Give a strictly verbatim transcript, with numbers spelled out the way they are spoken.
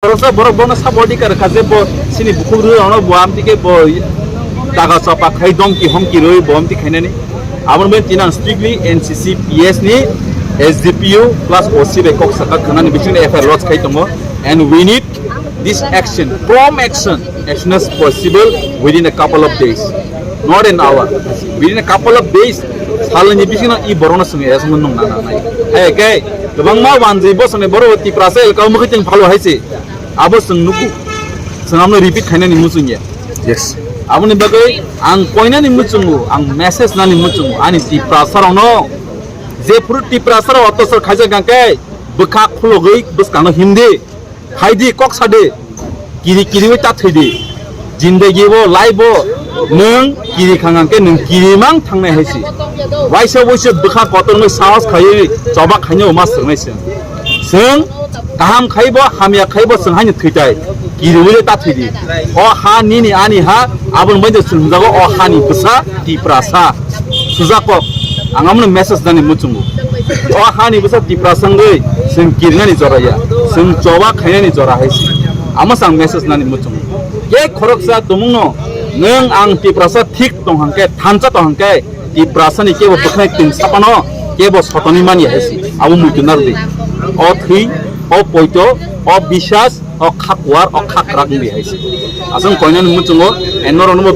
Khoroksa borok bono sabo adhikar kha je bo chini bukhuk rwi ono bo amtike bo daga chapa khai domki homki rwi bo amtike khainani. Aboni bagwi tini ang strictly N C C P S ni S D P O plus O C bai kok saka khanani bisingni F I R lodge khai tongo, and we need this action, prompt action, as soon as possible, within a couple of days, not an hour, within a couple of days. Salni bisingno i borokno chwng S M nung nang nang nai. Hai ke kwbangma wanjwi bosongni borok Tiprasa elka mukhuitwng phalo hai se. Abo chwng nugo. Chwng amno repeat khainani muchungya. Yes. Aboni bagwi ang koinani muchungo, ang message nani muchungo, ani Tiprasa rokno. Jephuru Tiprasa rok otosor khaijak hwnkhe bwkha khulogwi bwskangno himdi. Phaidi, kok sadi. Kiri kiriwi ta thwidi. Jindagi bo, life bo nwng kiri khang hwnkhe nwng kirimang thangnai hai se. Waisa waisa bwkha kotornwi sahos khaiwi choba khainai ma swngnai se. Chwng kaham khaibo, hamya khaibo chwng haino thwitai. Kiriwi ta thwidi. O ha nini ani ha, aboni bagwi chwng hwnjago o hani bwsa Tiprasa. Sujakok, ang amoni message nani muchungo. O hani bwsa Tiprasa wngwi chwng kirinani jora ya, chwng choba khainani jora hai se. Amo se ang message nani muchungo. Ke khoroksa tumungno nwng ang Tiprasa thik tong hwnkhe, thansa tong hwnkhe, Tiprasani kebo bwkhnai twng sapano kebo sotoni mani hai se. Abo muitu narwdi. O thwi, o poito, o bisas, o kha kuar, o kha kwrak wngdi hai se. Aswng koinani muchungo, e norokno bo